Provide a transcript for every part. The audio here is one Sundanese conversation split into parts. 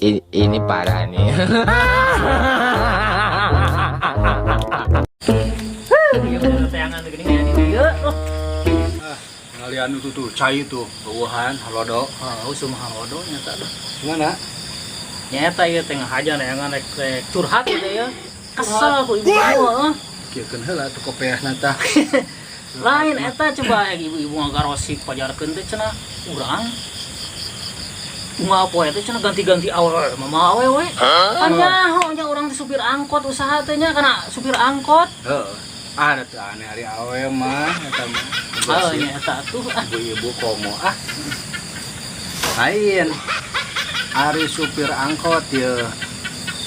Ini parah nih. Iya bener tayangan geuning aya di dieu. Oh, Ngalian itu tuh cai tuh eueuhan halodo. ah, usum halodo nya eta dah. Gimana? Nya eta ieu teh ngahaja neangan rek rek curhat gitu ya. Kesel ku ibu-ibu heeh. Kieukeun heula tuh kopeahna tah. Lain eta coba ya ibu-ibu ngagarosip pajarkeun teh cenah urang. Unggal poe teh cenah ganti-ganti awewe mama awewe. Pan nyaho nya urang teh supir angkot usaha teh nya kana supir angkot. Heeh. Ah, da teu aneh ari awe mah eta mah. Oh nya eta tuh ah. Ibu-ibu komo ah. Lain. Ari supir angkot ye.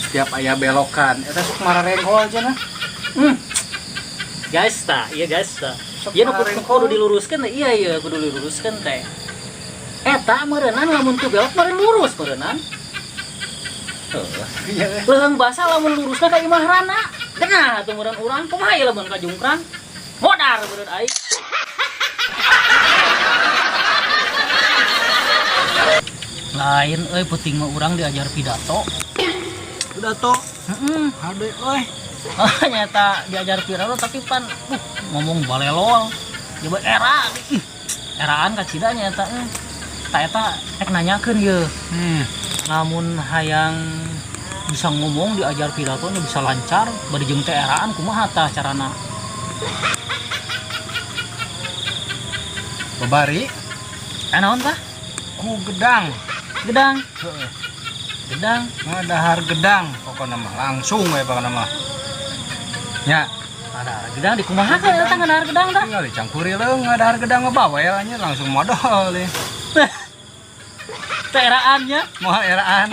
Setiap aya belokan eta sok mararengkol cenah. Guys tah, iya guys tah. Sok Iya nu kudu, mararengkol. kudu diluruskeun teh, iya iya kudu diluruskeun teh. Eta meureunnan lamun teu belok meureun lurus meureunnan. Heeh. Iya. Leuheung basa lamun lurusna ka imah rana. Genah atuh meureun urang kumaha ieu lamun ka jungkrang? Modar meureun aing. Lain euy penting mah urang diajar pidato. Udah toh. Heeh. Hade euy. Oh, nyata diajar pidato tapi pan ngomong balelol. Coba era ih, eraan kacida nyata eh. Ta eta rek nanyakeun ye. Lamun hayang bisa ngomong diajar pidatonya bisa lancar bari jeung teh eraan kumaha tah carana? Babari Naon tah? Ku gedang. Gedang. Heeh. Gedang. Ngadahar gedang pokona mah langsung we pokona mah. Nya, Ngadahar gedang dikumahakeun eta ngadahar gedang tah? Tinggal dicangkuri leung ngadahar gedang mah bawel nya langsung modal deh. Teh eraannya. Moal eraan.